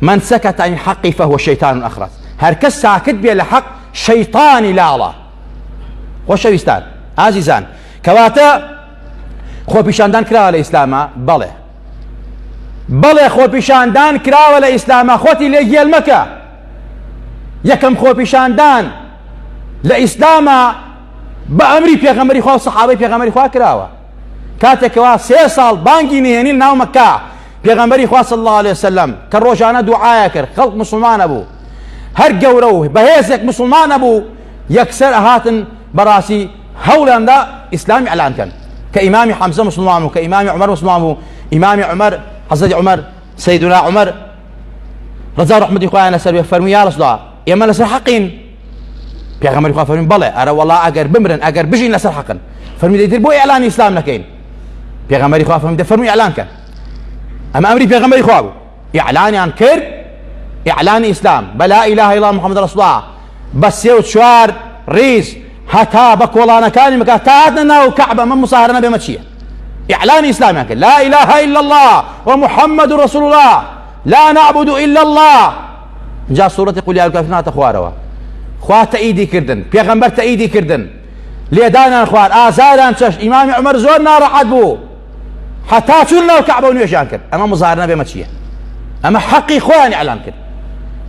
من سكت عن الحق فهو شيطان أخرس، هەر کەس ساکت بێ لە حەق شەیتانی لاڵە. خۆشەویستان ئازیزان، کەواتە خۆپیشاندان کراوە لە ئیسلامە؟ بەڵێ بەڵێ خۆپیشاندان کراوە لە ئیسلامە، خۆتی لێ گێل مەکە. یەکەم خۆپیشاندان لە ئیسلامە بە ئەمری پێغەمبەری خوا و سەحابەی پێغەمبەری خوا کراوە. کاتێکەوە سێ ساڵ بانگی نهێنی ناو مەکە پێغەمبەری خوا صلی اللە علیە وسلم کە ڕۆژانە دوعایە کرد خەڵک مسوڵمانە بوو هەر گەورە و بەهێزێک مسوڵمانە بوو یەکسەر ئەهاتن بەڕاستی هەوڵیاندا ئیسلامی ئەلان کەن کە ئیمامی حەمزە مسلمان بوو کە ئیمامی عومەر مسلمان بوو ئیمامی عومەر حەزرەتی عومەر سەیدونا عومەر ڕەزا ڕەحمەتی خوایان لەسەر بێ فەرمووی یا ڕەسوڵ الله ئێمە لەسەر حەقین پێغەمبەری خوا فەرمی بەڵێ ئەرە وەڵا ئەگەر بمرن ئەگەر بژین لەسەر حەقن فەرمی دەیتر بۆ ئیعلانی ئیسلام نەکەین پێغەمبەری خوا فەرمی دەفەرمی ئیعلان کەن ئەمە ئەمری پێغەمبەری خوا بوو ئیعلانیان کرد ئیعلانی ئیسلام بە لا إله إلا الله محمد رسول الله بە سێ و چوار ڕیز هەتا بە کۆڵانەکانی مەکە تا هاتنە ناو کەعبە مە مساهرە نەبێ مە چییە ئیعلانی ئیسلامیان کرد لا إله إلا الله ومحمد رسول الله لا نعبد إلا الله جا سورەتی قل یا الکافرون هاتە خوارەوە خوا تەئیدی کردن پێغەمبەر تەئیدی کردن لێدانیان خوارد ئازاریان چەشت ئیمامی عومەر زۆر ناڕەحەت بوو حتا چوون ناو کەعبە و نوێژیان کرد ئەمە مزار نەبێ مە چییە ئەمە حەقی خۆیان ئیعلان کرد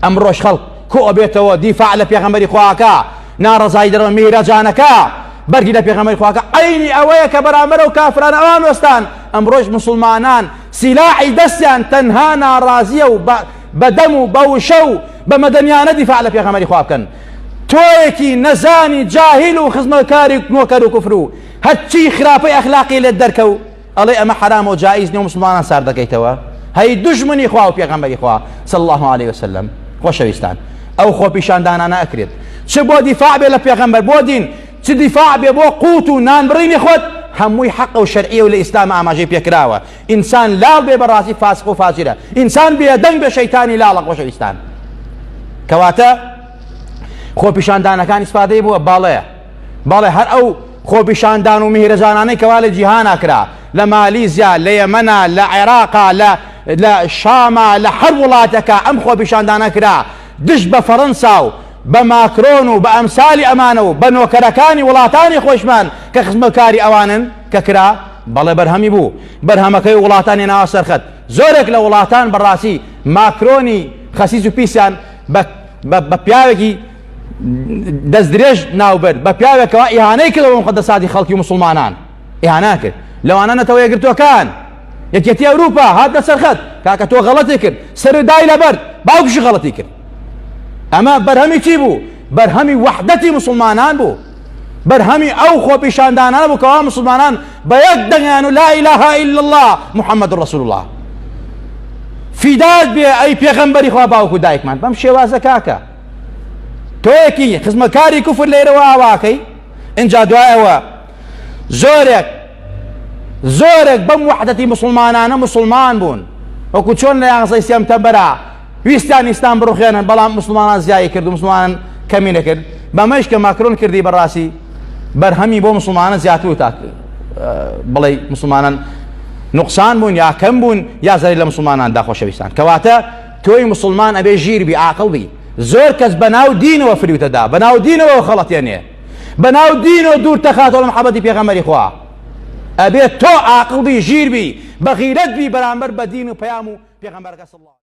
ئەمڕۆش خەڵک کۆ ئەبێتەوە دیفاع لە پێغەمبەری خواکە ناڕەزایی دەرەوە میرەجانەکە بەرگی لە پێغەمبەری خواکە عەینی ئەوەیە کە بەرامبەر ئەو کافرانە ئەوان وەستان ئەمڕۆش مسلمانان سیلاحی دەستیان تەنها ناڕازیە و بە دەم و بە وشە و بە مەدەنیانە دیفاع لە پێغەمبەری خوا بکەن تۆیەکی نەزانی جاهیل و خزمەتکاری نۆکەر و کوفر و هەرچی خراپەی ئەخلاقی لێت دەرکەو ئەڵێ ئەمە حەرامە و جائیز نیە و مسلمانان سارد دەکەیتەوە هەی دوژمنی خوا و پێغەمبەری خوا صلی الله علیه وسلم خۆشەویستان ئەو خۆپیشاندانانە ئەکرێت چ بۆ دیفاع بێ لە پێغەمبەر بۆ دین چ دیفاع بێ بۆ قوت و نانبڕینی خۆت هەمووی حەقە و شەرعیە و لە ئیسلام ئاماژەی پێکراوە ئینسان لاڵ بێ بەڕاستی فاسق و فاجرە ئینسان بێدەنگ بێ شەیتانی لاڵە خۆشەویستان کەواتە خۆپیشاندانەکان ئیسفادەی بووە باڵەیە بەڵێ هەر ئەو خۆپیشاندان و میهرەجانانەی کەوا لە جیهانا کرا لە مالیزیا لە یەمەنا لە عێراقا لە لە شاما لە هەر وڵاتەکە ئەم خۆپیشاندانە کرا دژ بە فەرەنسا و بە ماکرۆن و بە ئەمسالی ئەمانە و بە نۆکەرەکانی وڵاتانی خۆشمان کە خزمەتکاری ئەوانن کە کرا بەڵێ بەرهەمی بوو بەرهەمەکەی وڵاتانی ناوە سەرخەت زۆرێک لە وڵاتان بەڕاستی ماکرۆنی خەسیس و پیسیان بە پیاوێکی دەستدرێژ ناوبرد بە پیاوێکەوە ئیهانەی کردەوە بە مقدساتی خەڵکی و مسوڵمانان ئیهانە کرد لەوانە نەتەوە یەکگرتووەکان یەکێتی ئەوروپا هاتنە سەرخەت کاکە تۆ غەڵەتی کرد سەر دای لەبەر باوکشی غەڵەتی کرد ئەمە بەرهەمی چی بوو بەرهەمی وەحدەتی مسلمانان بوو بەرهەمی ئەو خۆپیشاندانانە بوو کەوا مسلمانان بە یەک دەنگیان و لا إله إلا الله محمد رسول الله فیدات بێ ئەی پێغەمبەری خوا باوک و دایکمان بەم شێوازە کاکە تۆیەکی خزمەتکاری کوفر لێرەوە ئاواکەی ئینجا دوایەوە زۆرێک زۆرێک بەم وحدەتی مسلمانانە مسلمان بوون وەکو چۆن لە یانزەی سێمتەمبەرا ویستیان ئیسلام بڕوخێنن بەڵام مسلمانان زیایی کرد و مسلمانان کەمی نەکرد بەمەش کە ماکرۆن کردی بەڕاستی بەرهەمی بۆ مسلمانان زیاتر و تا بڵێ مسلمانان نقصان بوون یا کەم بوون یا زەری لە مسلمانان دا خۆشەویستان کەواتە تۆی مسلمان ئەبێ ژیر بی عاقڵ بی زۆر کەس بەناو دینەوە فریوتەدا بەناو دینەوە خەڵەتێنێ بەناو دینەوە دوور تەخاتەوە لە محەبەتی پێغەمبەری خوا ئەبێ تۆ عاقڵ بی ژیر بی بەغیرەت بی بەرامبەر بە دین و پەیام و پێغەمبەرەکە صلی الله.